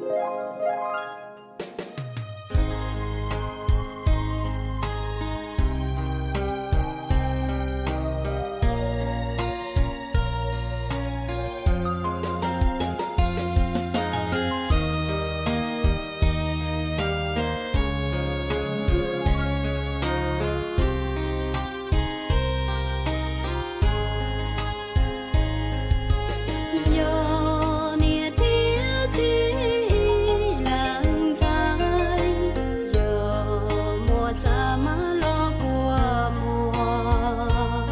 Yog niam thiab txiv leej ntxhais, yog muaj xav mas los kua muag.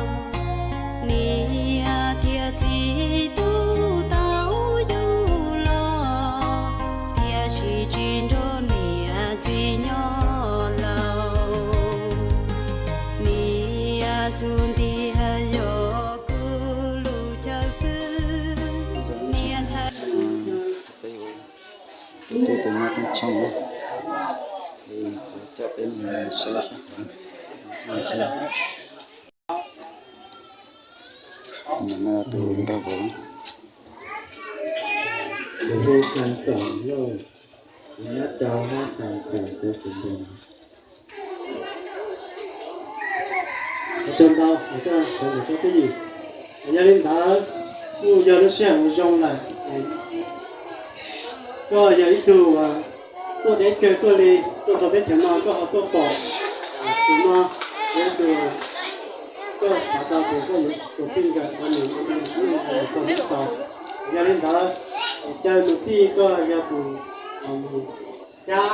Niam thiab txiv tub tau yug los, tiam sis tsis nrog niam txiv nyob laus. Niam xub ntiag yog kuv lub chaw pw, niam ntxhais. Peb tus nyob Toob Tshooj na, coj peb mus saib seb, saib. Tus no tus nraug vauv. Ua tsaug ntau, koj sawv daws koj twb yim. Yog li ntawd, kuj yog lub sij hawm uas zoo lawm. Koj yog ib tug tuaj deb kawg tuaj li, tuaj rau teb chaws no koj ho tuaj pom tus no, yog ib tug koj xav tau tias koj yuav tus txij nkawm ua nws ua tus txij nkawm txog hnub xaus. Yog li ntawd, caw nws tij koj yog tus cab,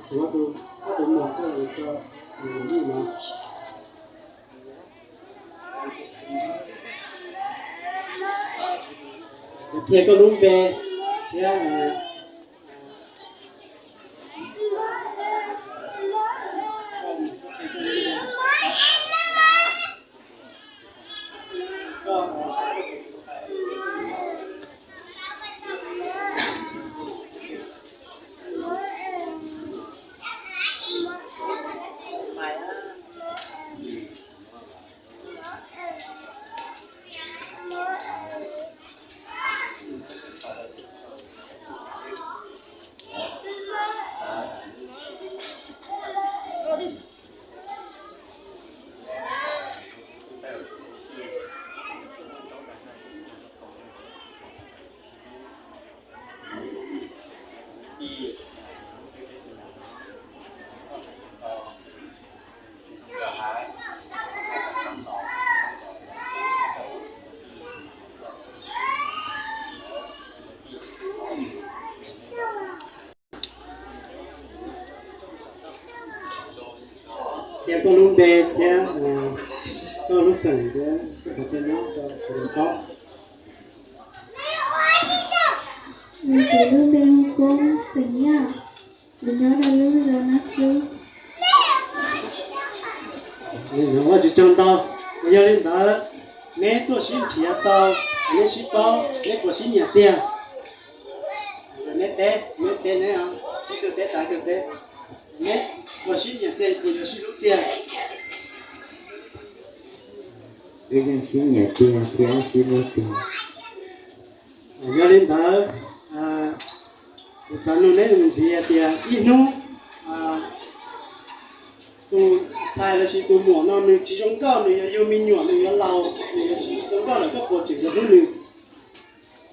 tuav tus, koj tus muam xwb ua rau nws lub no. Qhia koj lub npe thiab Qhia koj lub npe thiab koj lub xeem thiab koj qhov chaw nyob rau sawv daws paub. Kuv lub npe hu Koob, xeem Yaj, kuv nyob rau lub zos Nab Xub. Ua tsaug ntau. Yog li ntawd, neb tuaj sib nrhiav tau, neb sib paub, neb puas sib nyiam tiag? Neb teb, neb teb, neb, ib tug teb tas ib tug teb. Neb puas sib nyiam tiag, puas yuav sib hlub tiag? Wb yeej sib nyiam tiag thiab sib hlub tiag. Yog li ntawd, kuv xav nug neb mus ntxiv hais tias ib hnub tus ntxhais lossis tus muam no nws tsis zoo nkauj, nws yuav yug me nyuam, nws yuav laus, nws yuav tsis zoo nkauj lawm, koj puas tseem yuav hlub nws?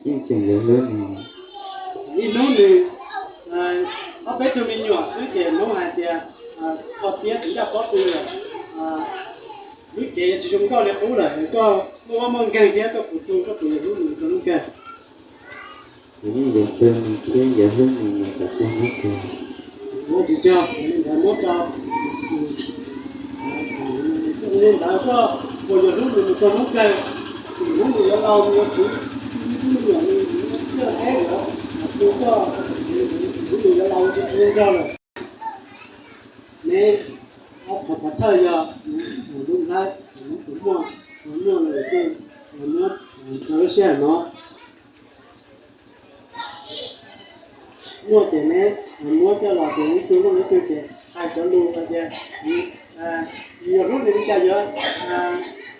Yeej tseem yuav hlub nws. Ib hnub nws ob peb tug me nyuam xwb ces hnub hais tias kho tiab tsis ncaj pob tw lawm, lub cev yuav tsis zoo nkauj li qub lawm, koj muaj vaj muaj nkeeg thiab koj puas tu, koj puas yuav hlub nws rau lub kawg? Kuv yeej yuav tu nws thiab yuav hlub nws mus kom txog hnub kawg. Ua tsis tso, li ntawd muab rau. Li ntawd koj puas yuav hlub nws mus txog hnub kawg? Hnub nws yuav laus nws yuav tswv ib tug me nyuam nws yuav coj teb lawm, tus koj hlub nws yuav laus ua tus zoo zog lawm. Neb ob qhov thawj yog lub nplhaib, lub tus muaj, muaj lawm ces muab rau lub sij hawm no. Muaj ces neb muab coj los ces ib tug muaj ib tug ces hais cov lus hais tias yog hlub nws li cas, yuav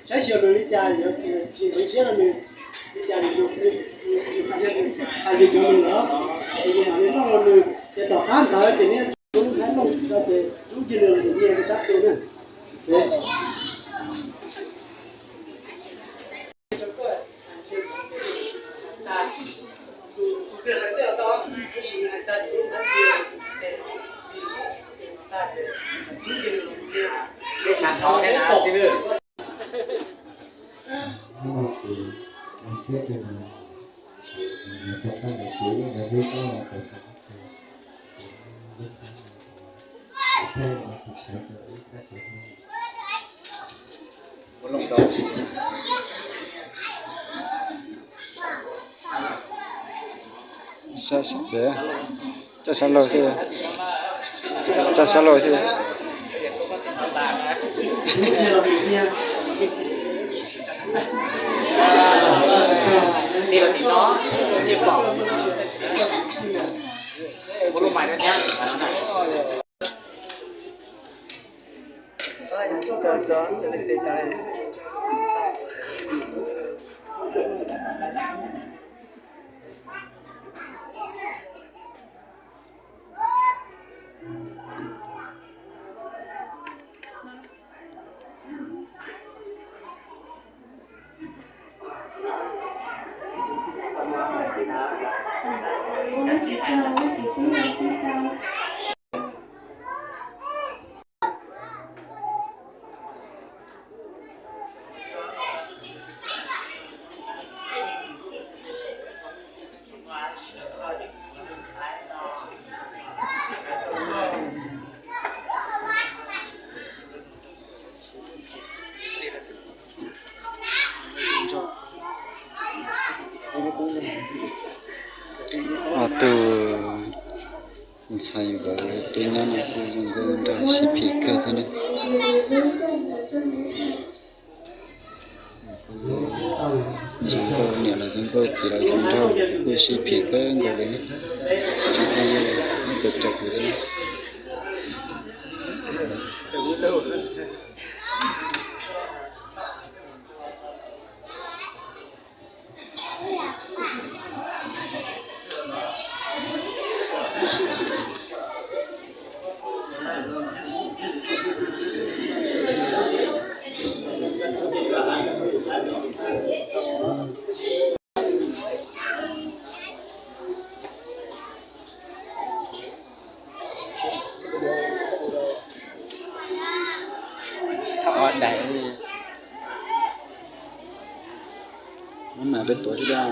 saib xyuas nws li cas, yuav tsis ntxeev siab rau nws li cas, hais yus cov lus lawm. Ces nws noj los nws, ces tom qab ntawd ces nws lub nqaij looj rau ces lub ncig lws los nws nyiag rau sab tid na. Sab sab pem, coj sab laug thiab, coj sab laug thiab. Ob tug ntxhais vauv tub nyab no kuj zoo nkauj nraug sib phim kawg thiab ne. Zoo nkauj, niam los zoo nkauj, txiv los zoo nraug, kuj sib phim kawg nkaus li. Zoo nkauj, muab cov cov kuv thiab ne. Muab mas rau tuav thiab.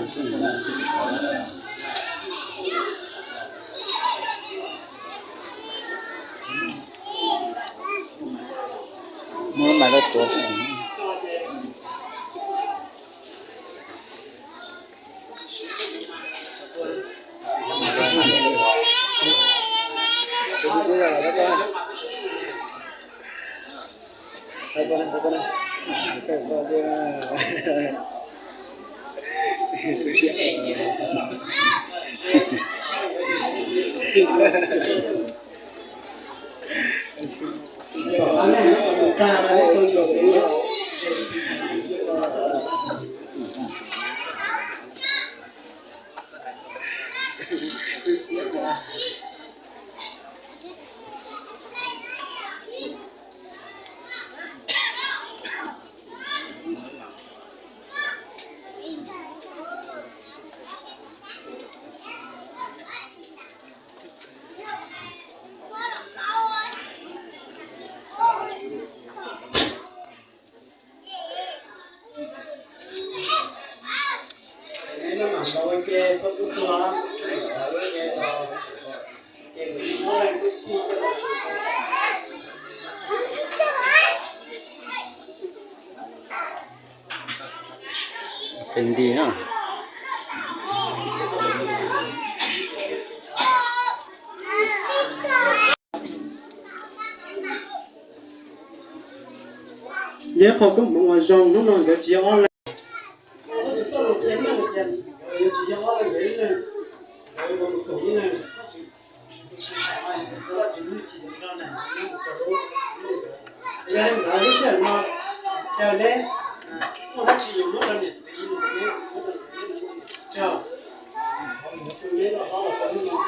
Muab mas rau tuav. Tes nti na. Yog qhov koob hmoov uas zoo, hnub no nkawd tsis yog ob leeg, nkawd tsis yog ob leeg, nkawd ib leeg, nkawd mus koom ib leeg. Yog li ntawd lub sij hawm no, caw neb muaj dab tsi yuav muab rau niam txiv, neb muab rau niam txiv, neb muab rau niam txiv.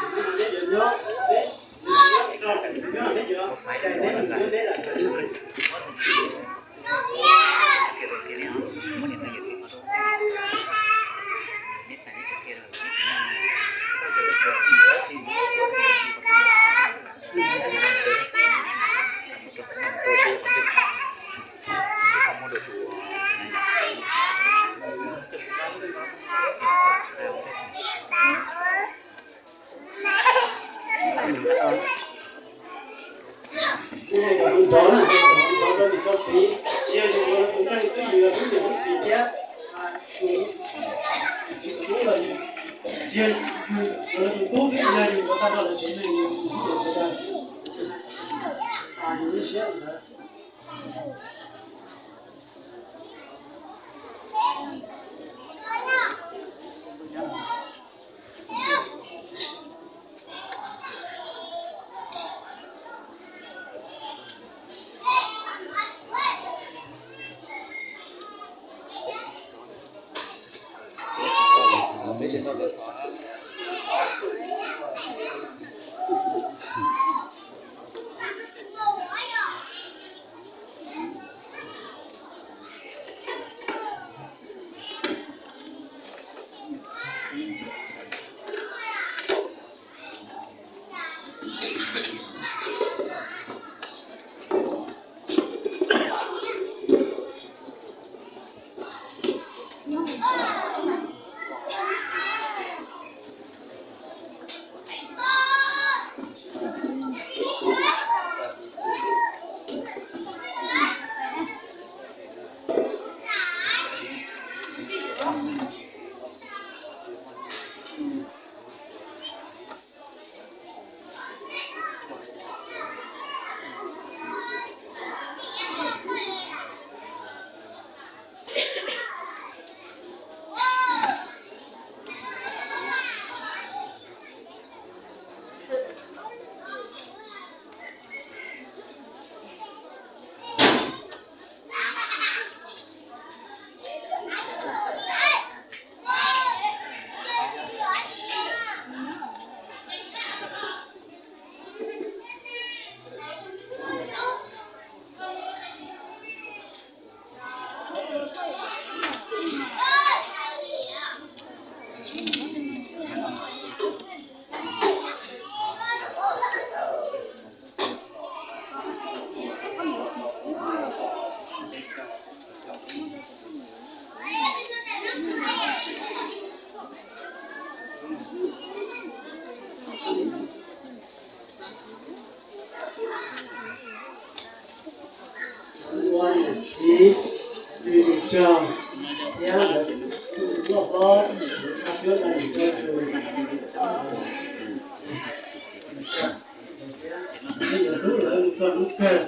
Yog lawv tus tub thiab yog yus yuav tau rau lawv tsev neeg, yus tus tub yuav tau. Yus lub siab ntawd. Ua niam txiv, tus tswv thiab lawv tus loj hlob, tus thawj coj tus tswv, thiab yuav hlub lawv mus txog hnub kawg.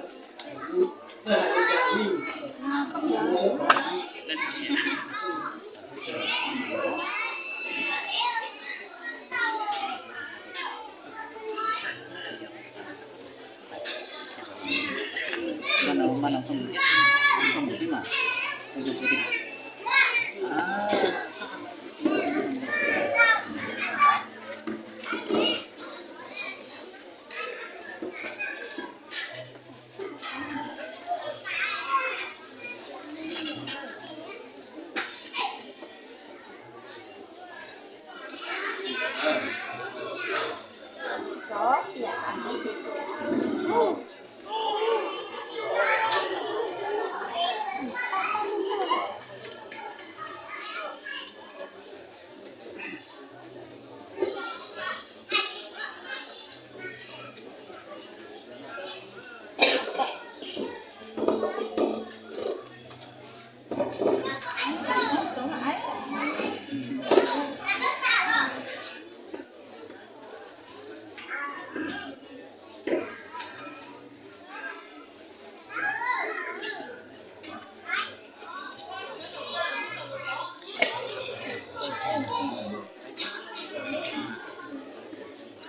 Txawj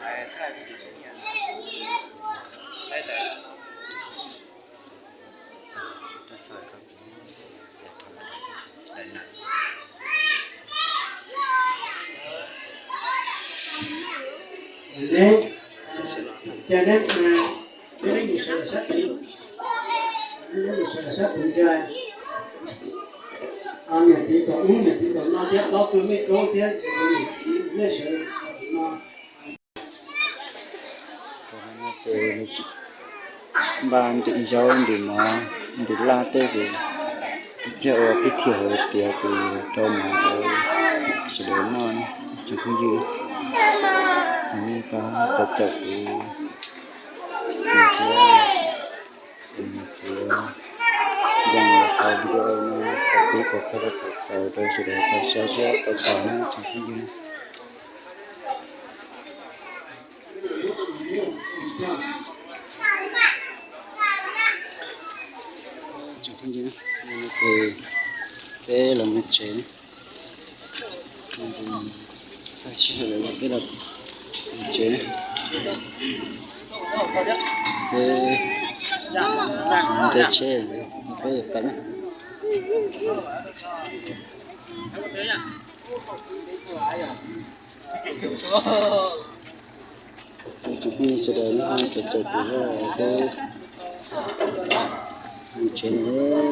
hais li cas li. Neb, cas neb, neb mus sawv sab tid, neb mus sawv sab tid ntsa. Niam txiv tom ub, niam txiv tom no thiab, plaub tug mej koob thiab, niam txiv neb sawv no. Ces npaj ntim zaub ntim mov ntim laj tej ces ib pliag ua pib thiaj hauv tiav ces rau mov rau sawv daws noj tsoom phooj ywg. Ces nej pab caum caum kuv, kuv zoo los qhov video no tau pib tau txog rau thaum xaus rau sawv daws tau saib thiab tau pom na tsoom phooj ywg. Tsoom phooj ywg, peb los mus tsev, txog sij hawm lawm peb los mus tsev, peb nce tsheb, peb yuav pais na. Ib tsoom phooj ywg sawv daws nyob caum caum kuv thiab, peb mus tsev lawm.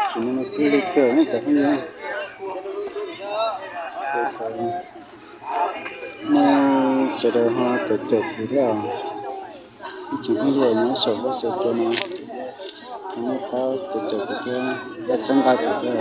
Tseem no kuj lig kawg na cov phooj ywg. Nej sawv daws ho caum caum kuv thiab os. Ib tsoom phooj ywg nyob saum lub xev cua no, nej pab caum caum kuv thiab, pab txhawb nqa kuv thiab.